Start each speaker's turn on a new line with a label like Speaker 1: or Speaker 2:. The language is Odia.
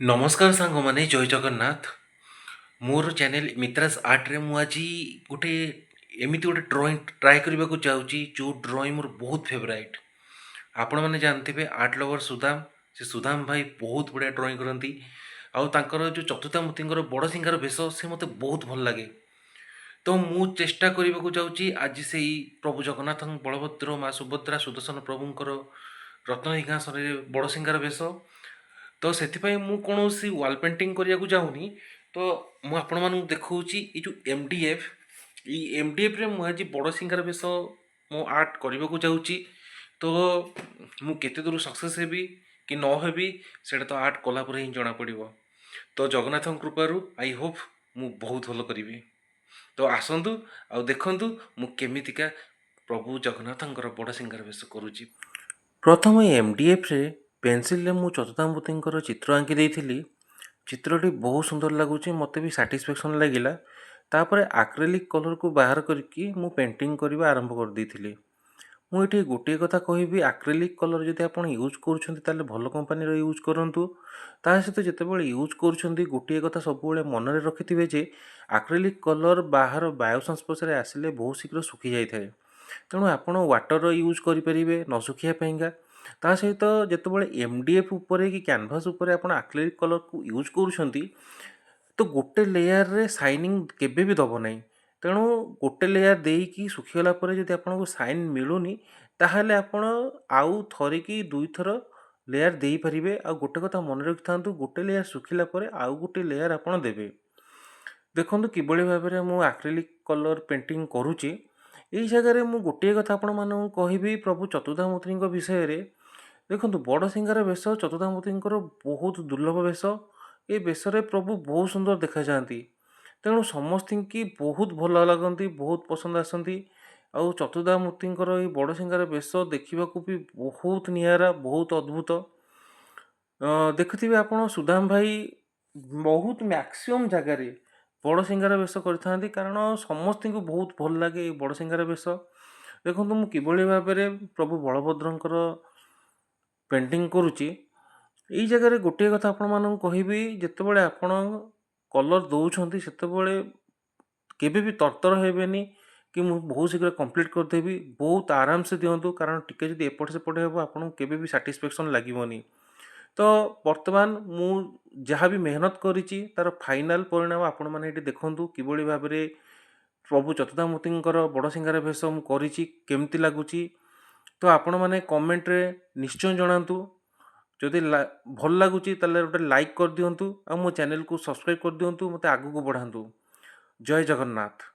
Speaker 1: ନମସ୍କାର ସାଙ୍ଗମାନେ, ଜୟ ଜଗନ୍ନାଥ। ମୋର ଚ୍ୟାନେଲ୍ ମିତ୍ରାସ୍ ଆର୍ଟରେ ମୁଁ ଆଜି ଗୋଟେ ଏମିତି ଗୋଟେ ଡ୍ରଇଂ ଟ୍ରାଏ କରିବାକୁ ଯାଉଛି, ଯେଉଁ ଡ୍ରଇଂ ମୋର ବହୁତ ଫେଭରାଇଟ୍। ଆପଣମାନେ ଜାଣିଥିବେ ଆର୍ଟ ଲଭର ସୁଦାମ। ସେ ସୁଦାମ ଭାଇ ବହୁତ ବଢ଼ିଆ ଡ୍ରଇଂ କରନ୍ତି ଆଉ ତାଙ୍କର ଯେଉଁ ଚତୁର୍ଦ୍ଧାମୂର୍ତ୍ତିଙ୍କର ବଡ଼ ସିଙ୍ଗାର ବେଶ, ସେ ମୋତେ ବହୁତ ଭଲ ଲାଗେ। ତ ମୁଁ ଚେଷ୍ଟା କରିବାକୁ ଯାଉଛି ଆଜି ସେଇ ପ୍ରଭୁ ଜଗନ୍ନାଥ, ବଳଭଦ୍ର, ମା ସୁଭଦ୍ରା, ସୁଦର୍ଶନ ପ୍ରଭୁଙ୍କର ରତ୍ନ ସିଂହାସନରେ ବଡ଼ ସିଙ୍ଗାର ବେଶ। ତ ସେଥିପାଇଁ ମୁଁ କୌଣସି ୱାଲ୍ ପେଣ୍ଟିଂ କରିବାକୁ ଯାଉନି। ତ ମୁଁ ଆପଣମାନଙ୍କୁ ଦେଖାଉଛି ଏଇ ଯେଉଁ ଏମ୍ ଡି ଏଫ୍, ଏଇ ଏମ୍ ଡି ଏଫ୍ରେ ମୁଁ ଆଜି ବଡ଼ ସିଙ୍ଗାର ବେଶ ମୁଁ ଆର୍ଟ କରିବାକୁ ଯାଉଛି। ତ ମୁଁ କେତେ ଦୂର ସକ୍ସେସ୍ ହେବି କି ନ ହେବି, ସେଇଟା ତ ଆର୍ଟ କଲା ପରେ ହିଁ ଜଣାପଡ଼ିବ। ତ ଜଗନ୍ନାଥଙ୍କ କୃପାରୁ I Hope ମୁଁ ବହୁତ ଭଲ କରିବି। ତ ଆସନ୍ତୁ ଆଉ ଦେଖନ୍ତୁ ମୁଁ କେମିତିକା ପ୍ରଭୁ ଜଗନ୍ନାଥଙ୍କର ବଡ଼ ସିଙ୍ଗାର ବେଶ କରୁଛି। ପ୍ରଥମେ ଏମ୍ ଡି ଏଫ୍ରେ ପେନସିଲରେ ମୁଁ ଚତୁର୍ଦ୍ଧାମୂର୍ତ୍ତିଙ୍କର ଚିତ୍ର ଆଙ୍କି ଦେଇଥିଲି। ଚିତ୍ରଟି ବହୁତ ସୁନ୍ଦର ଲାଗୁଛି, ମୋତେ ବି ସାଟିସ୍ଫ୍ୟାକ୍ସନ୍ ଲାଗିଲା। ତାପରେ ଆକ୍ରେଲିକ୍ କଲର୍କୁ ବାହାର କରିକି ମୁଁ ପେଣ୍ଟିଂ କରିବା ଆରମ୍ଭ କରିଦେଇଥିଲି। ମୁଁ ଏଠି ଗୋଟିଏ କଥା କହିବି, ଆକ୍ରେଲିକ୍ କଲର୍ ଯଦି ଆପଣ ୟୁଜ୍ କରୁଛନ୍ତି, ତାହେଲେ ଭଲ କମ୍ପାନୀର ୟୁଜ୍ କରନ୍ତୁ। ତା ସହିତ ଯେତେବେଳେ ୟୁଜ୍ କରୁଛନ୍ତି, ଗୋଟିଏ କଥା ସବୁବେଳେ ମନରେ ରଖିଥିବେ ଯେ ଆକ୍ରେଲିକ୍ କଲର୍ ବାହାର ବାୟୁ ସଂସ୍ପର୍ଶରେ ଆସିଲେ ବହୁତ ଶୀଘ୍ର ଶୁଖି ଯାଇଥାଏ। ତେଣୁ ଆପଣ ୱାଟର୍ର ୟୁଜ୍ କରିପାରିବେ ନ ଶୁଖିବା ପାଇଁକା। ତା ସହିତ ଯେତେବେଳେ ଏମ୍ ଡି ଏଫ୍ ଉପରେ କି କ୍ୟାନଭାସ୍ ଉପରେ ଆପଣ ଆକ୍ରେଲିକ୍ କଲର୍କୁ ୟୁଜ୍ କରୁଛନ୍ତି, ତ ଗୋଟେ ଲେୟାର୍ରେ ସାଇନିଂ କେବେ ବି ଦେବ ନାହିଁ। ତେଣୁ ଗୋଟେ ଲେୟାର୍ ଦେଇକି ଶୁଖିଗଲା ପରେ ଯଦି ଆପଣଙ୍କୁ ସାଇନ୍ ମିଳୁନି, ତାହେଲେ ଆପଣ ଆଉ ଥରେ କି ଦୁଇଥର ଲେୟାର୍ ଦେଇପାରିବେ। ଆଉ ଗୋଟେ କଥା ମନେ ରଖିଥାନ୍ତୁ, ଗୋଟେ ଲେୟାର୍ ଶୁଖିଲା ପରେ ଆଉ ଗୋଟେ ଲେୟାର୍ ଆପଣ ଦେବେ। ଦେଖନ୍ତୁ କିଭଳି ଭାବରେ ମୁଁ ଆକ୍ରେଲିକ୍ କଲର୍ ପେଣ୍ଟିଂ କରୁଛି। ଏଇ ଜାଗାରେ ମୁଁ ଗୋଟିଏ କଥା ଆପଣମାନଙ୍କୁ କହିବି ପ୍ରଭୁ ଚତୁର୍ଦ୍ଧାମୂର୍ତ୍ତିଙ୍କ ବିଷୟରେ। ଦେଖନ୍ତୁ, ବଡ଼ ସିଙ୍ଗାର ବେଶ ଚତୁର୍ଦ୍ଧାମୂର୍ତ୍ତିଙ୍କର ବହୁତ ଦୁର୍ଲଭ ବେଶ। ଏ ବେଶରେ ପ୍ରଭୁ ବହୁତ ସୁନ୍ଦର ଦେଖାଯାଆନ୍ତି। ତେଣୁ ସମସ୍ତିଙ୍କି ବହୁତ ଭଲ ଲାଗନ୍ତି, ବହୁତ ପସନ୍ଦ ଆସନ୍ତି। ଆଉ ଚତୁର୍ଦ୍ଧାମୂର୍ତ୍ତିଙ୍କର ଏଇ ବଡ଼ ସିଙ୍ଗାର ବେଶ ଦେଖିବାକୁ ବି ବହୁତ ନିଆରା, ବହୁତ ଅଦ୍ଭୁତ। ଦେଖୁଥିବେ ଆପଣ, ସୁଦାମ ଭାଇ ବହୁତ ମ୍ୟାକ୍ସିମମ୍ ଜାଗାରେ ବଡ଼ ସିଙ୍ଗାର ବେଶ କରିଥାନ୍ତି, କାରଣ ସମସ୍ତିଙ୍କୁ ବହୁତ ଭଲ ଲାଗେ ଏଇ ବଡ଼ ସିଙ୍ଗାର ବେଶ। ଦେଖନ୍ତୁ ମୁଁ କିଭଳି ଭାବରେ ପ୍ରଭୁ ବଳଭଦ୍ରଙ୍କର ପେଣ୍ଟିଂ କରୁଛି। ଏଇ ଜାଗାରେ ଗୋଟିଏ କଥା ଆପଣମାନଙ୍କୁ କହିବି, ଯେତେବେଳେ ଆପଣ କଲର୍ ଦେଉଛନ୍ତି, ସେତେବେଳେ କେବେ ବି ତରତର ହେବେନି କି ମୁଁ ବହୁତ ଶୀଘ୍ର କମ୍ପ୍ଲିଟ୍ କରିଦେବି। ବହୁତ ଆରାମସେ ଦିଅନ୍ତୁ, କାରଣ ଟିକେ ଯଦି ଏପଟ ସେପଟ ହେବ, ଆପଣଙ୍କୁ କେବେ ବି ସାଟିସ୍ଫ୍ୟାକ୍ସନ୍ ଲାଗିବନି। ତ ବର୍ତ୍ତମାନ ମୁଁ ଯାହା ବି ମେହନତ କରିଛି, ତା'ର ଫାଇନାଲ୍ ପରିଣାମ ଆପଣମାନେ ଏଠି ଦେଖନ୍ତୁ, କିଭଳି ଭାବରେ ପ୍ରଭୁ ଚତୁର୍ଦ୍ଧାମୂର୍ତ୍ତିଙ୍କର ବଡ଼ ସିଙ୍ଗାର ବେଶ ମୁଁ କରିଛି, କେମିତି ଲାଗୁଛି। ତ ଆପଣମାନେ କମେଣ୍ଟରେ ନିଶ୍ଚୟ ଜଣାନ୍ତୁ। ଯଦି ଭଲ ଲାଗୁଛି, ତାହେଲେ ଗୋଟେ ଲାଇକ୍ କରିଦିଅନ୍ତୁ ଆଉ ମୋ ଚ୍ୟାନେଲକୁ ସବସ୍କ୍ରାଇବ୍ କରିଦିଅନ୍ତୁ, ମୋତେ ଆଗକୁ ବଢ଼ାନ୍ତୁ। ଜୟ ଜଗନ୍ନାଥ।